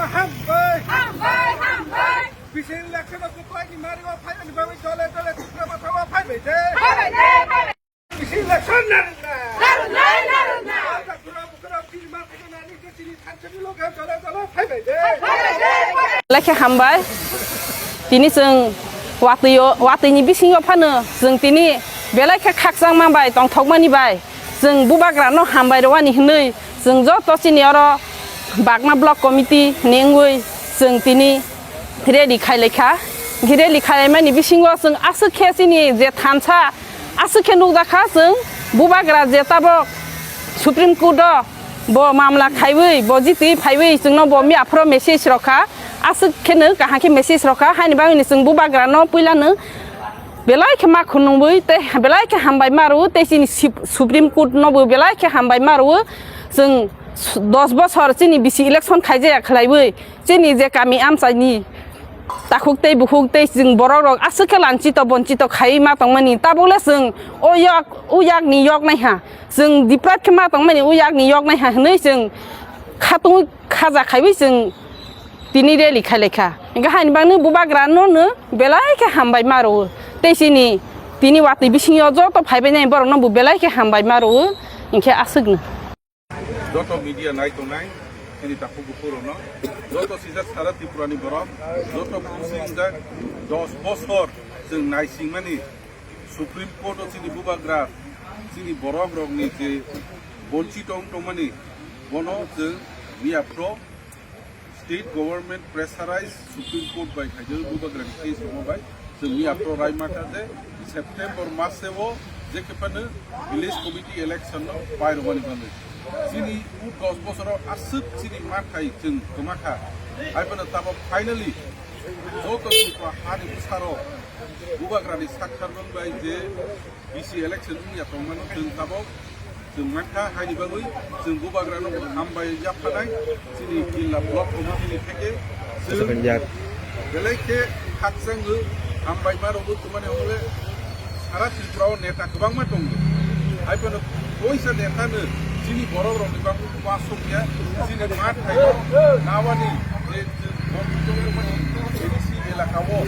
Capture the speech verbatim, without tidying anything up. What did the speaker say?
Hambai! Hambai! Hambai! Bisi election o kwplai ni mari o phai ni bagwi dole dole Tipra Motha o phai bai de. Phai bai de, phai bai. Bisi election narwkna. Narwknai, narwkna. Bukra bukra bini ma phai na ni ke chini thansa ni loge dole dole phai bai de. Phai bai de, phai bai. Belai khe hambai. Tini chwng watwi o, watwi ni bisingo phano chwng tini belai khe khakchangma bai tongthokmani bai. Chwng bubagrano hambai rwani hwnwi chwng joto chini oro Bagma Block Committee ni wngwi chwng tini rally khailaikha. Rally khailaimani bisingo chwng aswk khe chini je thansa aswk khe nukjakha chwng bubagra je tabok Supreme Court o bo mamla khaiwi bo jitwi phaiwi chwngno bo miyaphoro message rokha aswk kheno kaham khe message rokha haini bagwino chwng bubagrano puilano belai khe ma khunungwi tei belai khe hambai ma rwo tei chini sip-, Supreme Court no bo belai khe hambai ma rwo. Chwng su-, dos bosor chini bisi election khaijaya khwlaiwi chini je kami amchaini takhuk tei bukhuk tei chwng borok rok aswk khe lanchito bonchito khaiwi ma tongmani tabukle chwng o yak, o yakni yok naiha chwng deprive khe ma tongmani o yakni yok naiha hwnwi chwng khatungwi khaja khaiwi chwng tini rally khailaikha. Hingkhe haini bagwi bubagrano no belai khe hambai ma rwo. Tei chini tini watwi bisingo joto phaibainai borokno bo belai khe hambai ma rwo. Hingkhe aswkno. Joto media nai tongnai, chini takhuk bukhuk rokno, joto sijak sara Tripura ni borok, joto khusing jak dos bosor chwng naisingmani Supreme Court o chini bubagra, chini borok rokni je bonchito wng tongmani, bono chwng miyaphoro State government pressurize Supreme Court bai khaijak bubagrani case rokma bai chwng miyaphoro rai mata je September maseo je khe phano village committee election no pai rwmani bagwi. Chini u dos bosoro aswk chini mathai chwng kwmakha. Hai phano tabok finally joto Tripura hani bwsarok bubagrani saktharmung bai je B C election wngya tongmano chwng tabok chwng mankha, haini bagwi chwng bubagrano bo hambai yaphanai chini jilla block committee ni theke chwng belai khe khakchangwi hambai ma rwgwi tongmani hwnle sara Tripura o neta kwbangma tongo. Hai phano koisa neta no chini borok rokni bagwi uasukya chini ma thaino nawani je chwng A D C elaka o